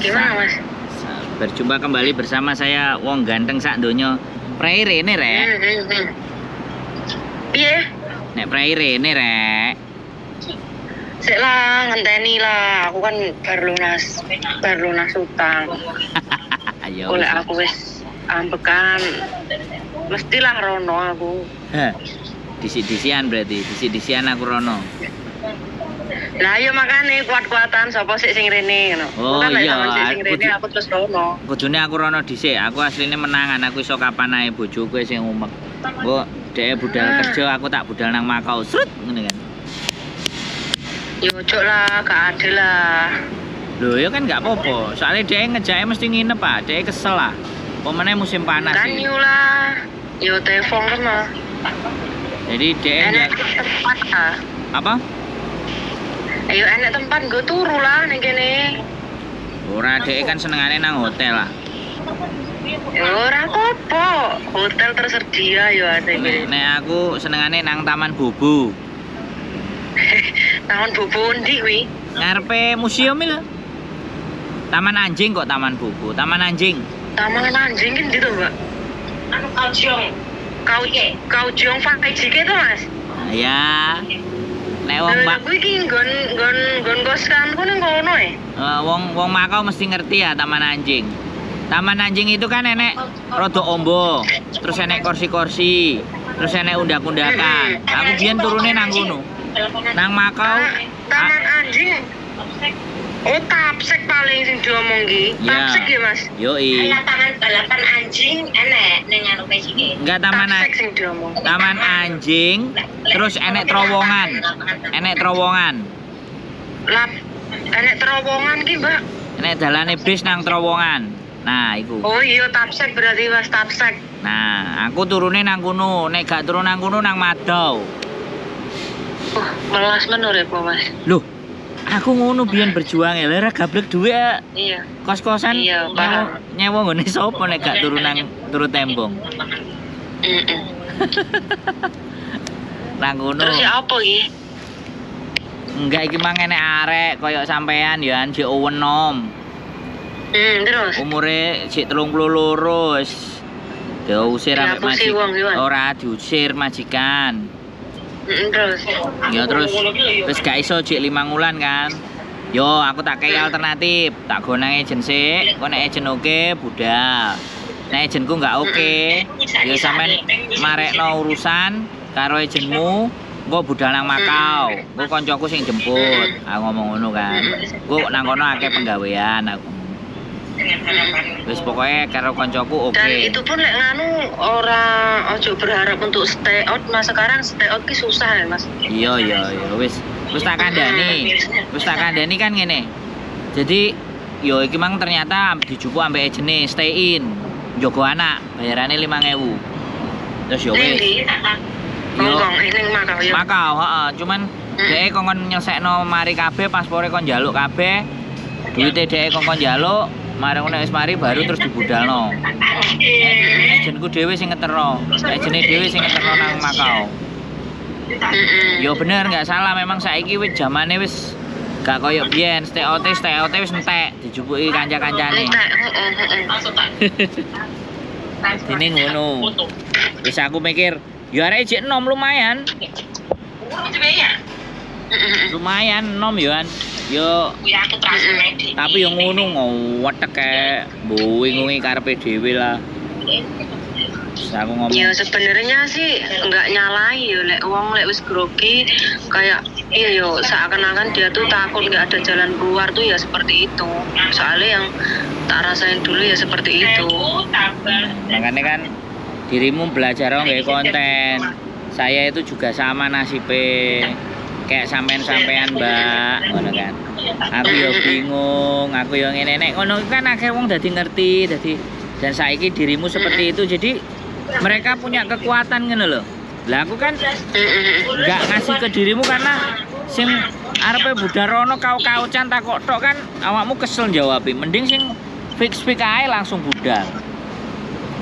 Gimana, Mas? Berjumpa kembali bersama saya wong ganteng sak donya. Prei rene rek. Piye? Nek prei rene rek. Sik lah, ngenteni lah. Aku kan baru lunas utang. Ayo. Oleh aku wis ambekan. Mestilah rono aku. Heh. Disik-disian berarti, disik-disian aku rono. Lah iya makane kuat-kuatan sapa sik sing rene ngono. Oh, Kan lek iya, sampean sik sing rene aku terus rono. Kudune aku rono dhisik, aku asline menangan, aku iso kapan ae, bojoku sing umek. Engko dhek budal kerja, aku tak budal nang Makau. Srut ngene kan. Yo ojo lah, gak adil lah. Lho ya kan gak apa-apa. Soalnya dhek ngejake mesti nginep, Pak. Dhek kesel lah. Pemene musim panas Kan sih. yo lah. Yo telepon kan mah. Jadi dhek Enek tempat lah. Apa? Ayo enek tempat nggo turu lah ning kene. Ora, dhek kan senengane nang hotel lah. Ya ora apa-apa. Hotel tersedia yo ate iki. Nek aku senengane nang Taman Bobo. Taman Bobo ndi kuwi? Ngarepe museum iki lho. Taman anjing kok Taman Bobo, Taman anjing. Taman anjing ki ndi to, Mbak? Anu Kaujiong. Kau Kaujiong 5G to, Mas? Nah, ya. Nek wong Lah Mak kuwi ki nggon nggon nggon kosanku ning kono e. Wong wong Makau mesti ngerti ya Taman Anjing. Taman anjing itu kan enek rada ombo, terus enek kursi-kursi, terus enek undak-undakan. Aku biyen turune nang kono. Nang Makau. Ah, Taman anjing. Oh, tapsek paling sing diomong ki. Ya. Tapsek ya, Mas? Yoi. Lapangan balapan anjing enek ning anu PJK. Enggak, taman Tapsek sing diomong. Taman anjing, terus enek terowongan. Enek terowongan. Lap enek terowongan ki, Mbak. Enek dalane bis nang terowongan. Nah, iku. Oh iya, tapsek berarti, Mas, tapsek. Nah, aku turune nang kono, nek gak turun nang kono nang Madau. Melas men uripmu, Mas. Loh, aku ngono biyen berjuang ya, ora gablek dhuwit ya. Iya. Kos-kosan Iya, nyewa, paham. nyewa nggone sapa nek gak turu nang turu tembong. Nang kono. Terus ya apa iki? Enggak, iki mang enek arek koyo sampean ya, jek enom. Terus. Umure jek 32 wis diusir ambek Dihapusi majikan. wong ki, Wan? Ora, diusir majikan. Terus. Ya terus wis gak iso jek 5 wulan kan. Yo aku tak kei alternatif, tak go nang agent sik, kok nek agent oke budal. Nek agentku nggak oke, ya sampean marekno urusan karo agentmu, engko budal nang Makau. Engko koncoku sing jemput. Aku ngomong ngono kan. Engko nang kono akeh penggawean aku. Wis pokoknya karo koncoku oke. Dan itu pun lek nganu ora ojo berharap untuk stay out, Mas. Sekarang stay out ki susah ya, Mas. Iya, wis wis tak kandhani. Wis tak kandhani kan ngene. Jadi yo iki mang ternyata dijupuk ambek agene stay in. Njogo anak, bayarane 5000. Terus yo Ning wis. ndi? Yo Hongkong, eh ning Makau ya. Makau, heeh, cuman dhek kongkon nyelesekno mari kabeh, paspore kon njaluk kabeh. Duite dhek kongkon njaluk, mari ngono wis mari baru terus dibudalno. Agentku dhewe sing ngeterno. Agene dhewe sing ngeterno nang Makau. Yo bener, nggak salah, memang saiki wis zamane wis gak koyo biyen, stay out wis entek dijupuki kanca-kancane. Entek, heeh. Dene ngono. Wis aku mikir, yo arek jek enom lumayan, lumayan enom yo an. Yo tapi yo ngono ngowetek kae mbingungi karepe dhewe lah. Terus aku ngomong, Ya sebenarnya sih nggak nyalahi ya lek wong lek wis grogi kayak iya yo seakan-akan dia tuh takut nggak ada jalan keluar tuh ya seperti itu. Soalnya yang tak rasain dulu ya seperti itu. Makanya kan dirimu belajar nggak konten. Saya itu juga sama nasibe kayak sampean-sampean, Mbak, ngono kan. Aku yo bingung, aku yo ngene nek ngono kan akhirnya wong dadi ngerti, dadi dan saiki dirimu seperti itu, jadi mereka punya kekuatan ngono lho. Lah aku kan nggak ngasih ke dirimu karena sing arepe budal rono kau-kaucan takok tok kan awakmu kesel jawabi. Mending sing fix fix ae langsung budal.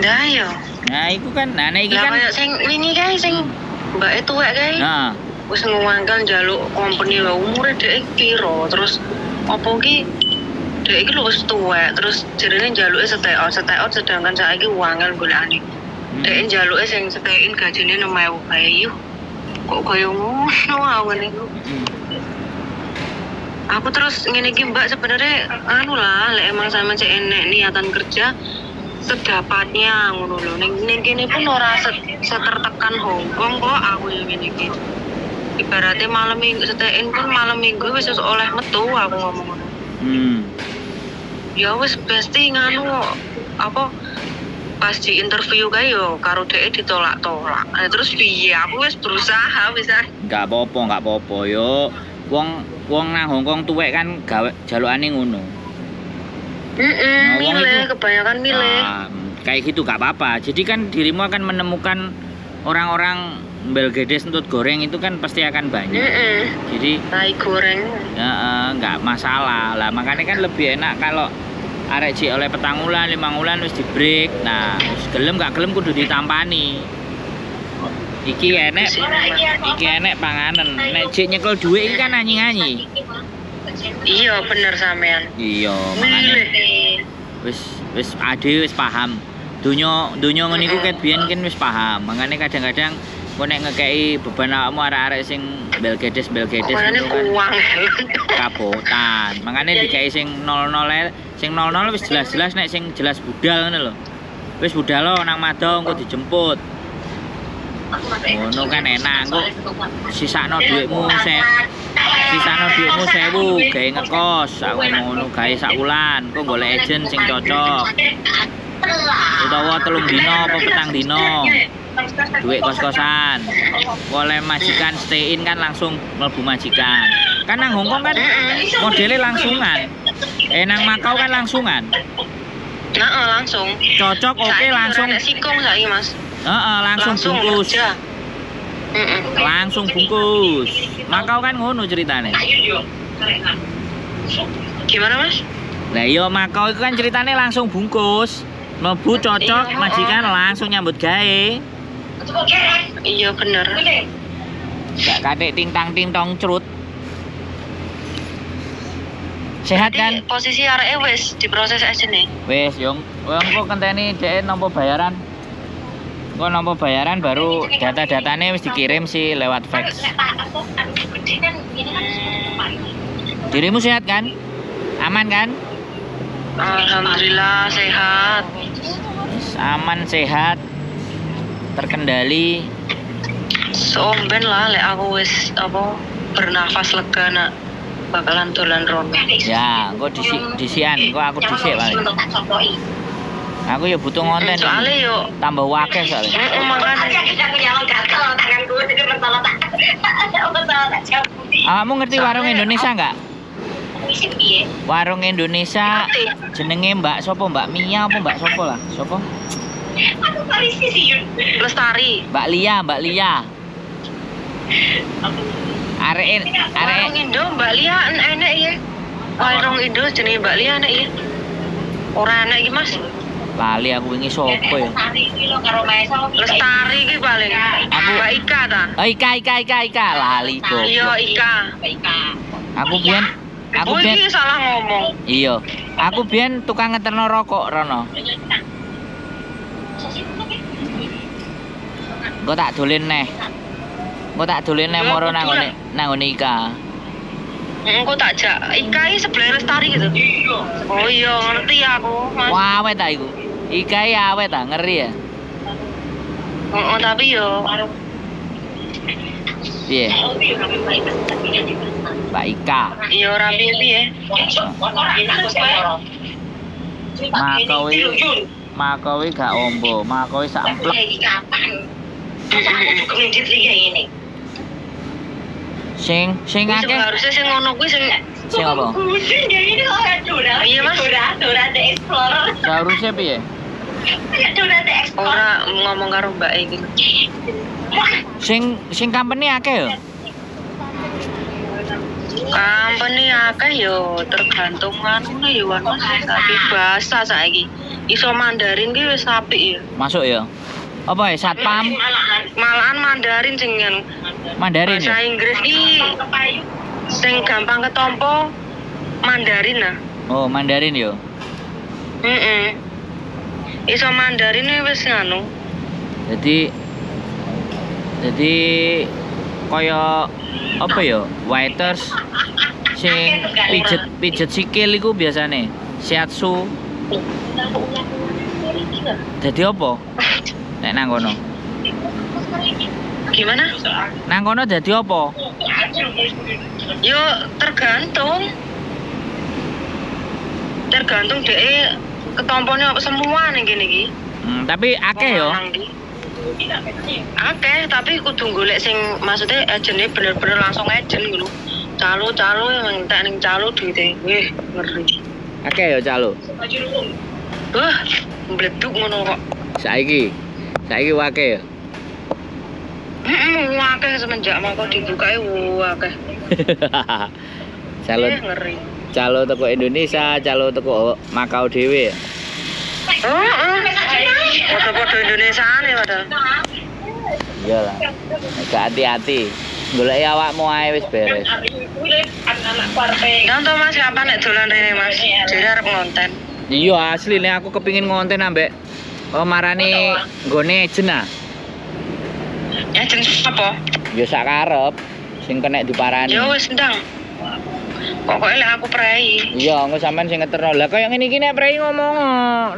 Nah yo. Nah, iku kan, nah nek iki Lah kan kayak sing wingi kae sing mbake tuwek kae nah, wis ngewangkel njaluk company lho, umure dhek piro, terus apa ki Dek iki lho wis tuwek, terus jarene njaluke stay out sedangkan saiki wangel golekane. Dek njaluke sing stay in gajine 6.000 bae yuh. Kok kaya ngono aku ngene. Aku terus ngene iki Mbak sebenarnya anu lah lek emang sampean cek enek niatan kerja sedapatnya ngono lho. Ning kene pun ora setertekan Hongkong kok aku yo ngene iki. Ibaratnya malam minggu stay in pun malam minggu wis oleh metu aku ngomong ngono. Ya wis pasti nganu apa pas di interview kae yo karo dhek ditolak-tolak. Nah, terus piye aku wis berusaha bisa. Enggak apa-apa yo. Wong nang Hongkong tuwek kan gawe jalukane ngono. Nah, milih, kebanyakan milih. Kayak gitu gak apa-apa. Jadi kan dirimu akan menemukan orang-orang belgedes entut goreng itu kan pasti akan banyak. Jadi tai goreng. Nggak masalah lah. Makanya kan lebih enak kalau arek jek oleh 4 wulan, 5 wulan wis di break. Nah, wis gelem gak gelem kudu ditampani. Iki enek panganen. Nek jek nyekel dhuwit iki kan anyi-anyi. Iya, bener sampean. Iya, makane wis ade wis paham. Donya ngene iku ket biyen kan wis paham. Makane kadang-kadang kok nek ngekeki beban awakmu arek-arek sing belgedes ngono kan kabotan. Makane dikeki sing 00 sing 00 wis jelas-jelas nek sing jelas budal ngono lho. Wis budal lo nang Mado engko dijemput. Ngono kan enak kok sisakno dhuwitmu sisakno dhuwitmu 1000 gawe ngekos aku ngono gawe sak wulan kok golek agent sing cocok. Utawa 3 dino apa 4 dino. Duit kos-kosan. Oleh majikan stay in kan langsung mlebu majikan. Kan nang Hongkong kan modelnya langsungan. Nang Makau kan langsungan. Heeh, langsung. Cocok oke langsung. Sikung saiki, Mas. Heeh, langsung bungkus. Langsung bungkus. Makau kan ngono ceritane. Gimana, Mas? Lah iya Makau itu kan ceritane langsung bungkus. Mlebu cocok majikan langsung nyambut gawe. Iya bener. Gak katik ting-tang ting-tong cerut. Sehat kan? Posisi areke wis diproses aja nih. Wis, yo. Engko kenteni dhek nampa bayaran. Engko nampa bayaran baru data-datane wis dikirim sih lewat fax. Dirimu sehat kan? Aman kan? Alhamdulillah sehat. Aman sehat. Terkendali. Somben lah lek aku wis apa bernafas lega nak bakalan dolan rono. Ya, engko disian, engko aku dhisik paling. Aku ya butuh ngonten. Soale yo tambah wakeh soalnya. Heeh, makane. Awakmu ngerti warung Indonesia enggak? Warung Indonesia jenenge Mbak sopo, Mbak Mia apa Mbak sopo lah? Sopo? Aku polisi sih Yun. Lestari. Mbak Lia, Mbak Lia. Arek Warung Indo Mbak Lia enek ya. Warung Indo jenenge Mbak Lia enek ya. Ora enek iki Mas. Lali aku wingi sopo ya? Lestari iki paling. Aku Mbak Ika ta. Oh Ika lali kok. Iya Ika. Aku biyen iki salah ngomong. Iya. Aku biyen tukang ngeterno rokok rono. Engko tak dolen neh. Engko tak dolen neh moro nang ngone Ika. Engko tak jak. Ika iki sebelah Lestari gitu. Oh iya ngerti aku, Mas. Wah, awet ta iku. Ika iki awet ta, ngeri ya. Heeh, tapi yo piye? Mbak Ika. Iya ora piye-piye. Makawi gak ombo, makawi sak emplek. Sing akeh harusnya sing ngono kuwi sing apa? Iya Mas. Seharusnya piye? Ora ngomong karo mbake iki. Sing company akeh yo. Company akeh yo tergantung anune yo Mas. Tapi bahasa saiki iso Mandarin ki wis apik ya. Masuk ya. Apa ya satpam? Malahan Mandarin sing Mandarin. Bahasa Inggris ki sing gampang ketompo Mandarin nah. Oh, Mandarin yo. Heeh. Iso Mandarin wis nganu. Jadi kaya apa ya? Waiters sing pijet sikil iku biasane shiatsu. Dadi apa? Nek nang kono. Gimana? Nang kono dadi apa? Yo tergantung. Tergantung dhek ketompone apa semua ning kene iki. Tapi akeh yo. Akeh, tapi kudu golek sing maksudnya agene bener-bener langsung agen ngono. Calo-calo yang entek ning calo duwite. Wih, ngeri. Akeh yo calo. Wah, mbleduk ngono kok. Saiki wake ya. Heeh, akeh semenjak mangko dibukae akeh. Calo ngeri. Calo teko Indonesia, calo teko Makau dhewe. Heeh. Padha-padha Indonesiane padahal. Iya lah. Gak hati-hati. Goleki awakmu ae wis beres. Nang to Mas kapan nek dolan rene Mas? Jare arep ngonten. Iya asli nek aku kepingin ngonten ambek marani nggone ejen ah. Ejen sapa? Ya sak karep sing kenek diparani. Ya wis ndang. Pokoke lek aku prei. Iya, engko sampean sing ngeterno. Lah kaya ngene iki nek prei ngomong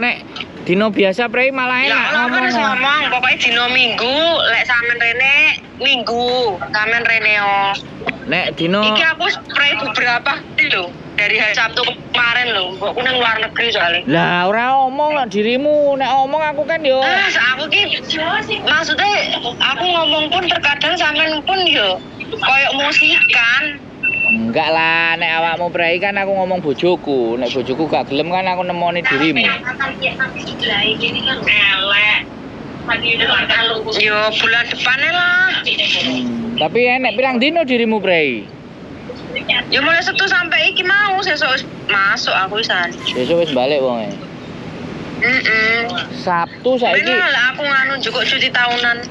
nek dino biasa prei malah enak ngomong. Ya ngomong, pokoke dino Minggu lek sampean rene Minggu, sampean rene yo. Nek dino iki aku prei beberapa hari lho. Dari hari Sabtu kemarin lho, mbokku nang luar negeri soalnya. Lah ora omong lek dirimu, nek omong aku kan yo. Mas, aku ki maksudnya aku ngomong pun terkadang sampean pun yo koyo musikan. Enggak lah, nek awakmu prei kan aku ngomong bojoku, nek bojoku gak gelem kan aku nemoni dirimu. Yo bulan depannya lah. Tapi enek pirang dino dirimu prei? Ya mulai Sabtu sampai iki mau sesuk masuk aku wisan. Sesuk wis balik wonge. Heeh. Sabtu saiki. Bener lah aku nganu juga cuti tahunan.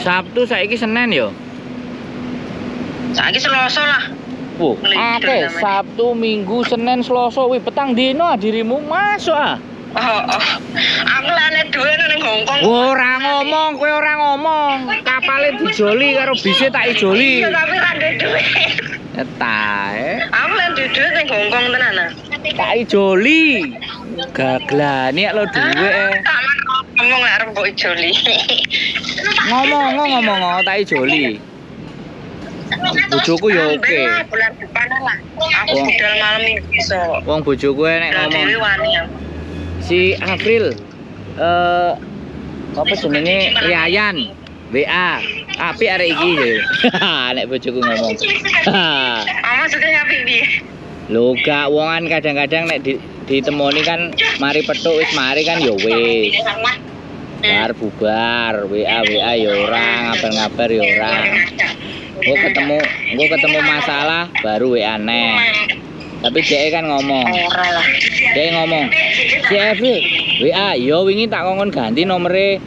Sabtu saiki Senin yo. Saiki Selasa lah. Wuh, akeh Sabtu, Minggu, Senin, Selasa, wih petang dino dirimu masuk ah. Oh. Aku lah nek duwe nang Hongkong. Ora ngomong, kowe ora ngomong. Kapale dijoli karo bise tak ijoli. Iya, tapi ra ndek duwe. Tae. Aku lah ndek duwe nang Hongkong tenan ah. Tak ijoli. Gaglani lho duwe. Taman ngomong lek arep mbok ijoli. Ngomong tak ijoli. Bojoku ya oke. Bulan depan lah. Aku budal malam minggu iso. Wong bojoku nek ngomong. Si April apa jenenge Riayan WA. Apik arek iki. Nek bojoku ngomong. Ah maksudnya apik piye? Lho gak wongan kadang-kadang nek ditemoni kan mari petuk wis mari kan ya wis. Bar bubar WA WA ya ora, ngabar-ngabar ya ora. Engko ketemu masalah baru WA neh. Tapi dhek kan ngomong. Dhek ngomong, "Si Evi, WA yo wingi tak kongkon ganti nomere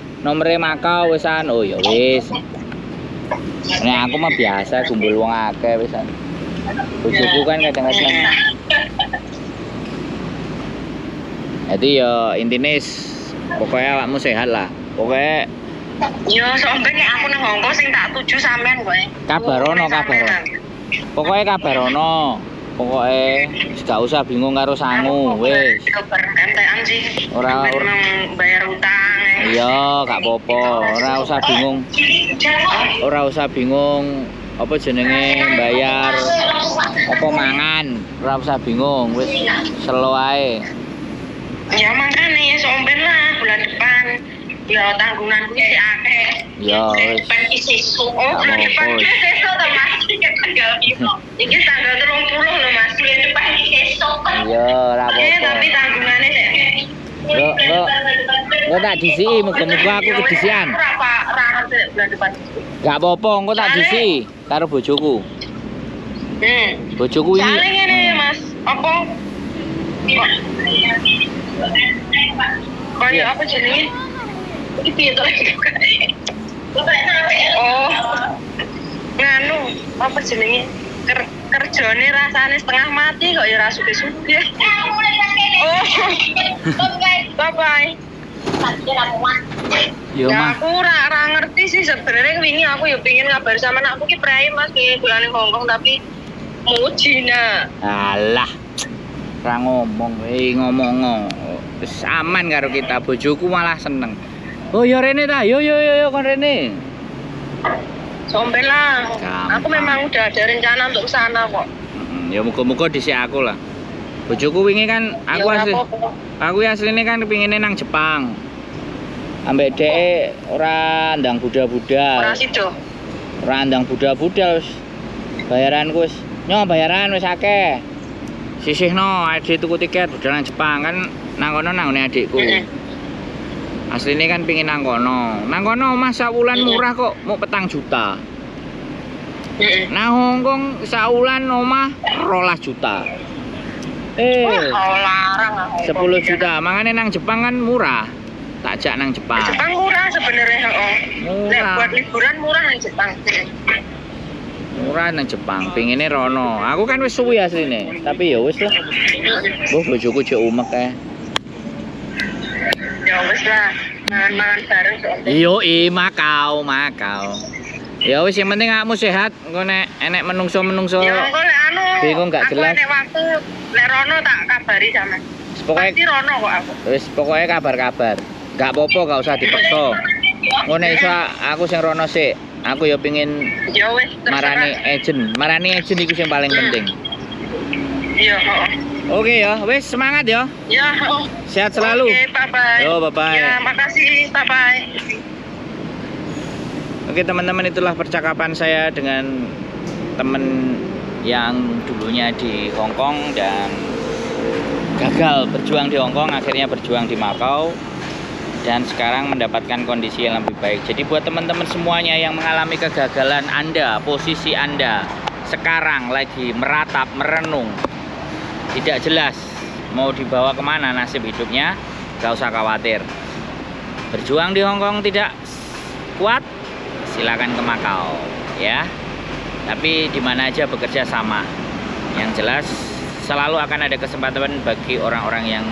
Makau wisan." Oh ya wis. Nek aku mah biasa kumpul wong akeh wisan. Bojoku kan kadang-kadang. Jadi yo intine pokoknya awakmu sehat lah. Pokoknya yo sampe nek aku nang Hongkong sing tak tuju sampean kowe. Kabarono. Pokoke kabarono. Pokoke gak usah bingung karo sangu wis. Entekan sih. Ora bayar utang. Iya, gak apa-apa. Ora usah bingung. Ora usah bingung apa jenenge bayar apa mangan. Ora usah bingung wis selo ae. Ya mangkane somben lah bulan depan. Ya tanggunganku sih akeh. Ya wis. Depan iki sesuk. Oh, bulan depan iki sesuk to Mas. Tanggal piro? Iki tanggal 30 lho Mas. Bulan depan iki sesuk. Iya, ora apa-apa. Tapi tanggungane sik. Engko tak disiki, muga-muga aku kedisian. Ora bulan depan. Gak apa-apa, engko tak disiki karo bojoku. Bojoku ini. Soale ngene Mas, apa? Kaya apa jenenge? Iki piye to? Oh. Nganu, apa jenenge? Kerjane rasane setengah mati kok ya ora sugih-sugih. Oh. Bye bye. Yo Ya mah. aku ora ngerti sih sebenarnya wingi aku ya pingin ngabar sama anakku ki prei Mas pingin dolan ning Hongkong tapi muji nah. Alah. Ora ngomong, ngomong. Wis aman karo kita, bojoku malah seneng. Oh ya rene ta, yo yo yo yo kon rene. Sompe lah. Gampang. Aku memang udah ada rencana untuk kesana kok. Ya muga-muga dhisik aku lah. Bojoku wingi kan aku Ya ora asli apa-apa. aku asline kan pingine nang Jepang. Ambek dhek ora ndang budal-budal. Ora sido. Ora ndang budal-budal wis. Bayaranku wis nyo bayaran wis akeh. Sisihno ade tuku tiket budal nang Jepang kan nang kono nang ngone adikku. Asline kan pingin nang kono. Nang kono omah sawulan murah kok, mung 4 juta. Nang Hongkong sawulan omah 12 juta. Wah, larang ah, Hongkong. 10 juta. Mangane nang Jepang kan murah. Tak jak nang Jepang. Jepang murah sebenarnya, heeh. Nek Murah. buat liburan murah nang Jepang. Murah nang Jepang. Pingine rono. Aku kan wis suwi asline, tapi ya wis lah. Mbah bojoku jek umek ae. Ya wis lah, mangan-mangan bareng soalnya. Iyo i Makau, Makau. Ya wis yang penting kamu sehat, engko nek enek menungso-menungso. Ya engko lek anu, Bingung gak aku jelas. nek waktu lek rono tak kabari sama. Pokoke Pasti rono kok aku. wis pokoke kabar-kabar. Gak apa-apa, gak usah dipaksa. Engko nek iso aku sing rono sik. Aku ya pingin Ya wis, terserah. marani agent. Marani agent iku sing paling penting. Iya, heeh. Oke ya, wis semangat ya. Ya, heeh. Sehat selalu. Oke, bye-bye. Yo, bye-bye. Ya, makasih. Bye-bye. Oke teman-teman, itulah percakapan saya dengan teman yang dulunya di Hong Kong dan gagal berjuang di Hong Kong, akhirnya berjuang di Makau dan sekarang mendapatkan kondisi yang lebih baik. Jadi buat teman-teman semuanya yang mengalami kegagalan Anda, posisi Anda sekarang lagi meratap, merenung, tidak jelas mau dibawa kemana nasib hidupnya, gak usah khawatir. Berjuang di Hong Kong tidak kuat, silakan ke Makau ya. Tapi di mana aja bekerja sama. Yang jelas selalu akan ada kesempatan bagi orang-orang yang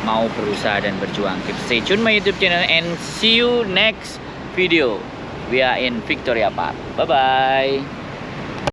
mau berusaha dan berjuang. Keep stay tune my YouTube channel and see you next video. We are in Victoria Park. Bye bye.